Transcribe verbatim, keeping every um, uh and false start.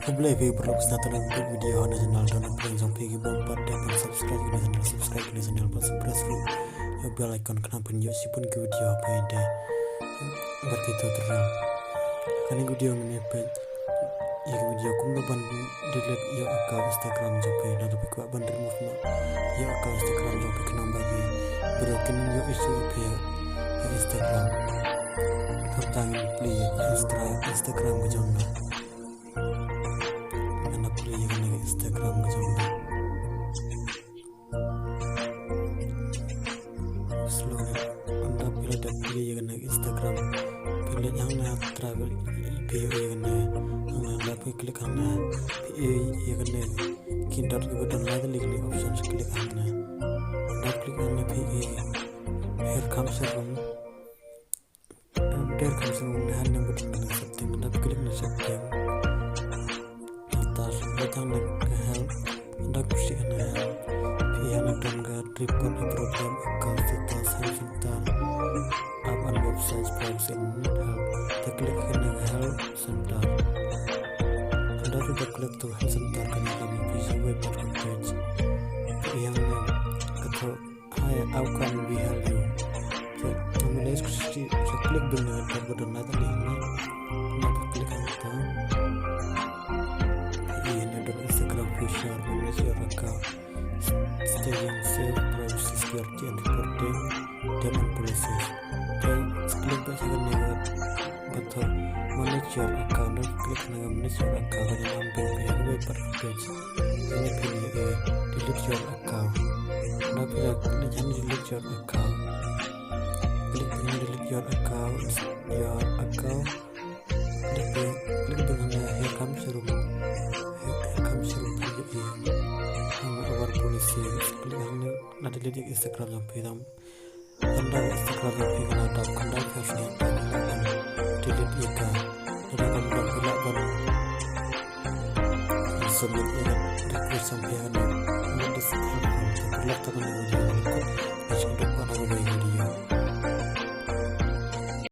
Khublei phi baroh, sngewbha ïa ka video ha kane ka channel, to phi jong phi ki bym pat dei ban subscribe ïa kane ka channel, subscribe ïa kane ka channel bad press ïa ka bell icon khnang phin ïoh shibun ki video ha phi. Bad ki tutorial. Kane ka video ngin ïa peit ïa ka video kumno ban delete ïa ka account Instagram jong phi, lada phi kwah ban remove noh ïa ka account Instagram jong phi khnang ba ki briew kin ym ïoh issue ïa phi ha Instagram. Khamtam ngin plie ïa ka Insta-, Instagram ka jong nga. Ngan plie ïa kane ka Instagram ka jong nga. Slow. Ynda phi la dep plie ïa kane ka Instagram, phi leit hangne ha travel, phi ïoh ïa kane. Hangne ynda phi click hangne, phi ïoh ïa kane ki dot kiba don lai tylli kine option, phi click hangne. Ynda click hangne phi ïoh ïa ka kham sharum. Em, der kham sharum ne hangne bad na setting, ynda click na setting. Nangta ynda tang na ka help, ynda click na help. Phi ïa na don ka report a problem, account status, help center, app and website, privacy and help. Te click na help center. Ynda phi da click to help center kane ka phi shu wei pat ka page. Phi ïa na ka tho Hi, how can we help you? Te, to manage ka shisha, sa click bynta na ka button na ta ding na. Na ka click hangta. Ïa na don Instagram, free share, manage your account, staying safe, privacy, security and reporting, term and policies. Te, click ba sa ka na ka button, manage your account, click na ka manage your account, ka na ka button, ka na ka button. Kane phi ïa delete your account. Ynda phi la click on delete your account. Click on delete your account, your account. Click on, click on the here comes room. Here comes room. Phi ïa, our policy. Click on na delete Instagram jong phi tam. Ynda Instagram jong phi ka la dap, ynda phi sngewthuh ban delete ïa ka. Ynda kam dap phi lah ban submit ïa ka request jong phi ha kane. Ynda Instagram jong phi ka la dap,